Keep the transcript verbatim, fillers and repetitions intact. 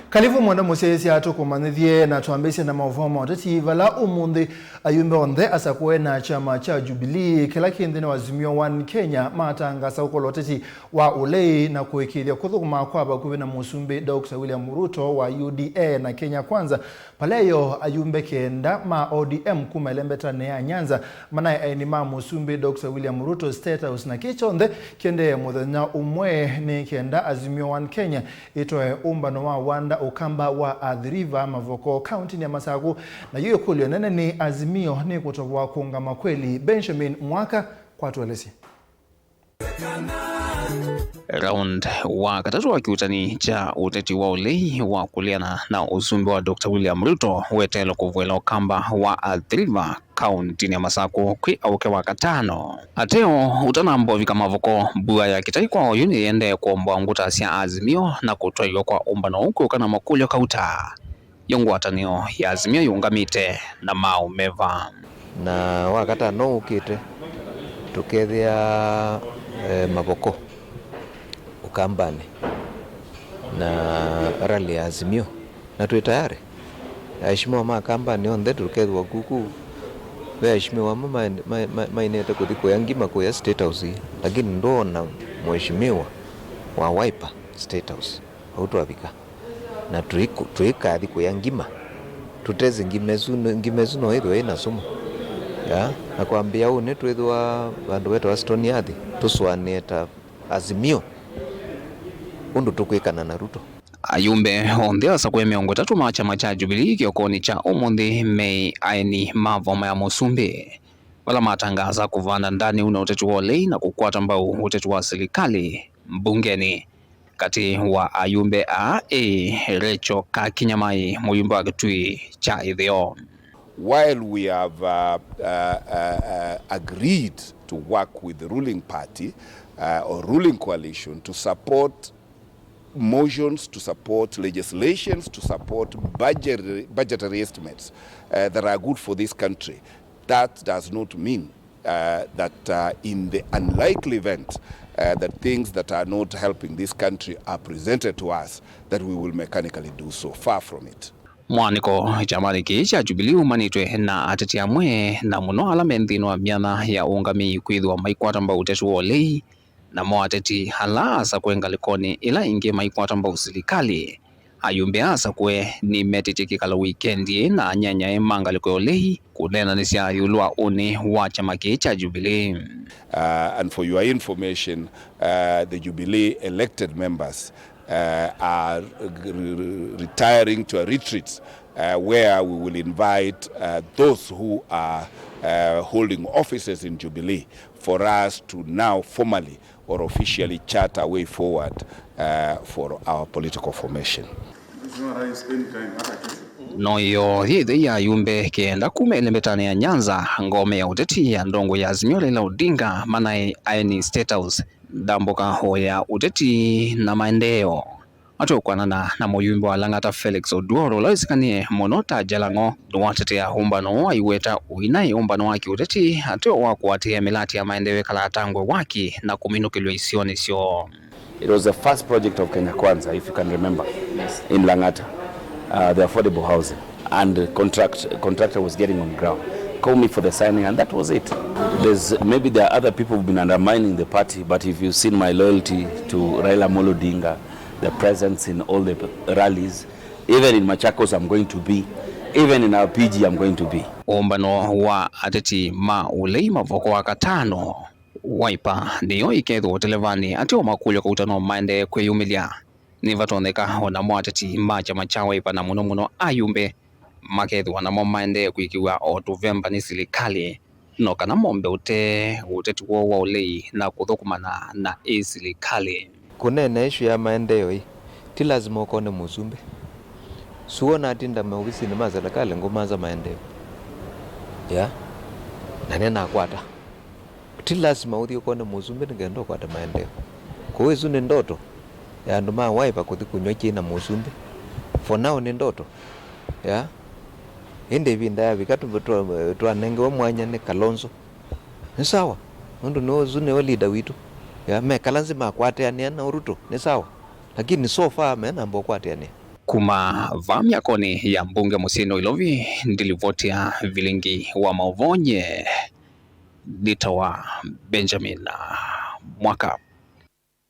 Kalivu mwenda mũsyaĩĩsya, tũkũmanyĩthye na twambĩĩsye na maũvoo ma ũteti, vala ũmũnthĩ ayumbe onthe asakũe na kyama kya Jubilee kĩla kĩ nthĩnĩ wa Azimio One Kenya matangasa kũkolwa ũteti wa ũlei na kũĩkĩĩthya kũthũkũma kwa vakuvĩ na Mũsumbĩ Doctor William Ruto wa U D A na Kenya Kwanza, vala yo ayumbe kenda ma O D M kuma ĩlembetanĩ ya Nyanza manaĩ aeni ma Mũsumbĩ Doctor William Ruto State House, na kĩ kyonthe kĩendee mũthenya ũmwe nĩ kenda Azimio One Kenya ĩtwae ũmbano wa wanda ũkamba wa Athi River Mavoko kauntinĩ ya Masakũ. Na yu ĩkũlyo nene nĩ Azimio nĩkũtovoa kũũngama kweli? Benjamin Mwaka kwatũelesye. Round wa katatũ wa kĩuutani kya ũteti wa ũlei wa kũleana na ũsumbĩ wa Doctor William Ruto weteelwe kũvoela ũkamba wa Athi River kauntinĩ ya Masakũ kwĩ aũke wa katano. Ateo ũtanamba ũvika Mavoko, mbua ya kĩtai kwa oyu nĩyĩendee kũomboa ngũta sya Azimio na kũtwaĩw'a kwa ũmbano ũũ kwĩũka na makũlyo kauta. Yo ngwatanĩo ya Azimio yĩũngamĩte na maũmeva. Na wa katano ũkĩte, tũkethĩa, eh, Mavoko Ũkambanĩ na rally ya Azimio, na twĩ tayari. Aheshimiwa ma Kambanĩ onthe tũkethĩwa kuku. Ve aheshimiwa amwe ma-, ma-, ma-, mainĩte kũthi kũya ngima kũya State House, lakini ndũona mheshimiwa wa Wiper State House. Au twavika. Na tũiku-, tũikathi kũya ngima. Tũtesĩ ngima ĩsu, ngima ĩsu no ĩthwe ĩna sumu. Ya, na kwambĩa ũnĩ twĩthĩwa vandũ vetawa Stony Athi, tũsũanĩe ta Azimio ũndũ tũkwĩkana na Ruto. Ayumbe onthe asakũe mĩongo ĩtatũ ma kyama kya Jubilee kĩokonĩ kya ũmũnthĩ me aeni ma voma ya Mũsumbĩ, vala matangaasa kũvanda ndanĩu na ũteti wa ũlei na kũkwata mbau ũteti wa silikalĩ mbungenĩ. Katĩ wa ayumbe aa ĩ Rachel Kakinyamai, mũyumbe wa Kitui kya Ĩtheo. While we have, uh, uh, uh, uh, agreed to work with the ruling party, uh, or ruling coalition to support motions, to support legislations, to support budget, budgetary estimates, uh, that are good for this country, that does not mean uh, that, uh, in the unlikely event, uh, that things that are not helping this country are presented to us, that we will mechanically do so. Far from it. Mwanĩko kyamanĩ kĩĩ kya Jubilee umanĩtwe na ateti amwe, na mũno ala me nthĩnĩ wa myanya ya ũũngamĩi, kwĩthĩwa maikwata mbau ũteti wa ũlei, namo ateti ala asakũe ngalĩkonĩ ĩla ĩngĩ maikwata mbau silikalĩ. Ayumbe asakũe nĩmetĩtye kĩkalo wikendi ĩĩ na anyanyae ma ngalĩko ya ũlei kũneenanĩsya ĩũlũ wa ũnĩ wa kyama kĩĩ kya Jubilee. Uh, and for your information, uh, the Jubilee elected members, uh, are re-, re-, retiring to a retreat, uh, where we will invite, uh, those who are, uh, holding offices in Jubilee for us to now formally or officially chart a way forward, uh, for our political formation. No yo yĩthei ya ayumbe kenda kuma ĩlembetanĩ ya Nyanza, ngome ya ũteti ya ndongo ya Azimio Raila Odinga manaĩ aeni State House, ndambũka o ya ũteti na maendeeo. Atũkwanana na mũyumbe wa Lang'ata Felix Oduor, ũla wĩsĩkanĩe mũno ta Jalang'o, nĩwatetea ũmbano ũũ aiweta ũinaĩ ũmbano wa kĩũteti, ateo wa kũatĩĩa mĩlatĩ ya maendeeo ĩkala atangwe waki na kũminũkĩlw'a isionĩ syoo. It was the first project of Kenya Kwanza, if you can remember, in Lang'ata, uh, the affordable housing. And the contract, contractor was getting on ground. Call me for the signing, and that was it. There's, maybe there are other people who've been undermining the party, but if you've seen my loyalty to Raila Amolo Odinga, the presence in all the rallies, even in Machakos I'm going to be, even in our P G I'm going to be. Ũmbano wa ateti ma ũlei Mavoko wa katano, Wiper nĩyo ĩkethĩwa ũtelevanĩ ateo makũlyo kauta no maendee kwĩyumĩlya. Nĩvatonyeka o namo ateti ma kyama kya Wiper, na mũno mũno ayumbe, makethĩwa namo maendee kũĩkĩw'a o tũvemba nĩ silikalĩ, no kana mombe ũtee ũteti woo wa ũlei na kũthũkũmana na ĩ silikalĩ. Kũneena ĩsu ya maendeeo ĩ, ti lasima ũkone mũsumbĩ. Suo natinda maovisinĩ ma silikalĩ ngũmanza maendeeo. Ya, na nĩnakwata. Ti lasima ũthi ũkone mũsumbĩ nĩ kenda ũkwate maendeeo. Kũu ĩsu nĩ ndoto ya andũ ma Wiper kũthi kũnyw'a kyai na mũsumbĩ. For now nĩ ndoto. Ya. Ĩndĩ ĩvinda yavika tũ-, twa-, twanengewe mwanya nĩ Kalonzo. Nĩ sawa. Nũndũ nĩ ũsu nĩwe leader witũ. Ya, mekala nzĩ makwatĩanĩa na Ruto. Nĩ sawa. Lakini so far menamba ũkwatĩanĩa. Kuma vaa myakonĩ ya mbunge mũsyĩnĩ wa Ilovi, ndilivoti ya vilingi wa maũvoo nye nĩtawa Benjamin Mwaka.